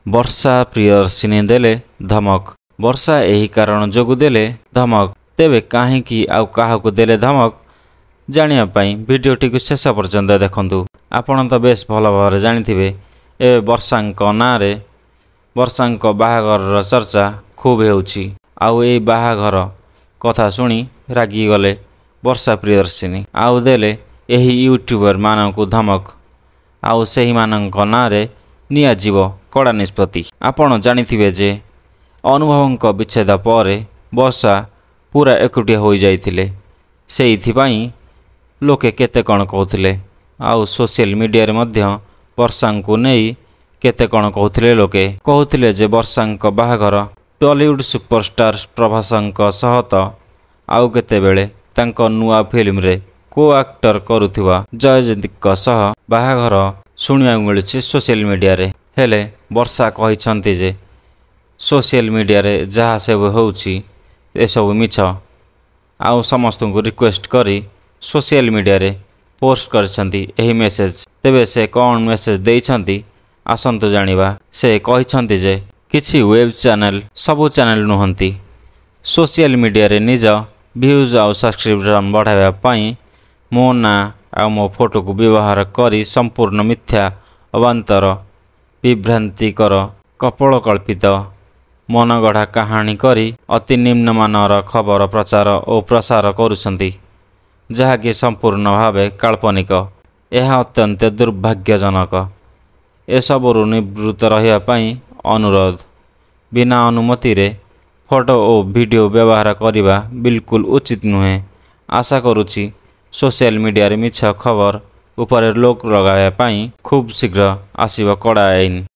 ବର୍ଷା ପ୍ରିୟଦର୍ଶିନୀ ଦେଲେ ଧମକ। ବର୍ଷା ଏହି କାରଣ ଯୋଗୁଁ ଦେଲେ ଧମକ। ତେବେ କାହିଁକି ଆଉ କାହାକୁ ଦେଲେ ଧମକ, ଜାଣିବା ପାଇଁ ଭିଡ଼ିଓଟିକୁ ଶେଷ ପର୍ଯ୍ୟନ୍ତ ଦେଖନ୍ତୁ। ଆପଣ ତ ବେଶ ଭଲ ଭାବରେ ଜାଣିଥିବେ, ଏବେ ବର୍ଷାଙ୍କ ନାଁରେ ବର୍ଷାଙ୍କ ବାହାଘରର ଚର୍ଚ୍ଚା ଖୁବ୍ ହେଉଛି। ଆଉ ଏହି ବାହାଘର କଥା ଶୁଣି ରାଗିଗଲେ ବର୍ଷା ପ୍ରିୟଦର୍ଶିନୀ, ଆଉ ଦେଲେ ଏହି ୟୁଟ୍ୟୁବରମାନଙ୍କୁ ଧମକ। ଆଉ ସେହିମାନଙ୍କ ନାଁରେ ନିଆଯିବ କଡ଼ା ନିଷ୍ପତ୍ତି। ଆପଣ ଜାଣିଥିବେ ଯେ ଅନୁଭବଙ୍କ ବିଚ୍ଛେଦ ପରେ ବର୍ଷା ପୁରା ଏକୁଟିଆ ହୋଇଯାଇଥିଲେ। ସେଇଥିପାଇଁ ଲୋକେ କେତେ କ'ଣ କହୁଥିଲେ, ଆଉ ସୋସିଆଲ ମିଡ଼ିଆରେ ମଧ୍ୟ ବର୍ଷାଙ୍କୁ ନେଇ କେତେ କ'ଣ କହୁଥିଲେ। ଲୋକେ କହୁଥିଲେ ଯେ ବର୍ଷାଙ୍କ ବାହାଘର ଟଲିଉଡ଼ ସୁପରଷ୍ଟାର ପ୍ରଭାସଙ୍କ ସହ ତ ଆଉ କେତେବେଳେ ତାଙ୍କ ନୂଆ ଫିଲ୍ମରେ କୋ ଆକ୍ଟର କରୁଥିବା ଜୟଜିତଙ୍କ ସହ ବାହାଘର ଶୁଣିବାକୁ ମିଳୁଛି ସୋସିଆଲ ମିଡ଼ିଆରେ। ହେଲେ ବର୍ଷା କହିଛନ୍ତି ଯେ ସୋସିଆଲ ମିଡ଼ିଆରେ ଯାହା ସବୁ ହେଉଛି ଏସବୁ ମିଛ, ଆଉ ସମସ୍ତଙ୍କୁ ରିକ୍ୱେଷ୍ଟ କରି ସୋସିଆଲ ମିଡ଼ିଆରେ ପୋଷ୍ଟ କରିଛନ୍ତି ଏହି ମେସେଜ। ତେବେ ସେ କ'ଣ ମେସେଜ ଦେଇଛନ୍ତି, ଆସନ୍ତୁ ଜାଣିବା। ସେ କହିଛନ୍ତି ଯେ କିଛି ୱେବ୍ ଚ୍ୟାନେଲ, ସବୁ ଚ୍ୟାନେଲ ନୁହନ୍ତି, ସୋସିଆଲ ମିଡ଼ିଆରେ ନିଜ ଭ୍ୟୁଜ୍ ଆଉ ସବସ୍କ୍ରିପସନ୍ ବଢ଼ାଇବା ପାଇଁ ମୋ ନାଁ ଆଉ ମୋ ଫଟୋକୁ ବ୍ୟବହାର କରି ସମ୍ପୂର୍ଣ୍ଣ ମିଥ୍ୟା, ଅବାନ୍ତର, ବିଭ୍ରାନ୍ତିକର, କପୋଳକଳ୍ପିତ, ମନଗଢ଼ା କାହାଣୀ କରି ଅତି ନିମ୍ନମାନର ଖବର ପ୍ରଚାର ଓ ପ୍ରସାର କରୁଛନ୍ତି, ଯାହାକି ସମ୍ପୂର୍ଣ୍ଣ ଭାବେ କାଳ୍ପନିକ। ଏହା ଅତ୍ୟନ୍ତ ଦୁର୍ଭାଗ୍ୟଜନକ। ଏସବୁରୁ ନିବୃତ୍ତ ରହିବା ପାଇଁ ଅନୁରୋଧ। ବିନା ଅନୁମତିରେ ଫଟୋ ଓ ଭିଡ଼ିଓ ବ୍ୟବହାର କରିବା ବିଲକୁଲ ଉଚିତ ନୁହେଁ। ଆଶା କରୁଛି ସୋସିଆଲ ମିଡ଼ିଆରେ ମିଛ ଖବର ଉପରେ ରୋକ ଲଗାଇବା ପାଇଁ ଖୁବ୍ ଶୀଘ୍ର ଆସିବ କଡ଼ା ଆଇନ।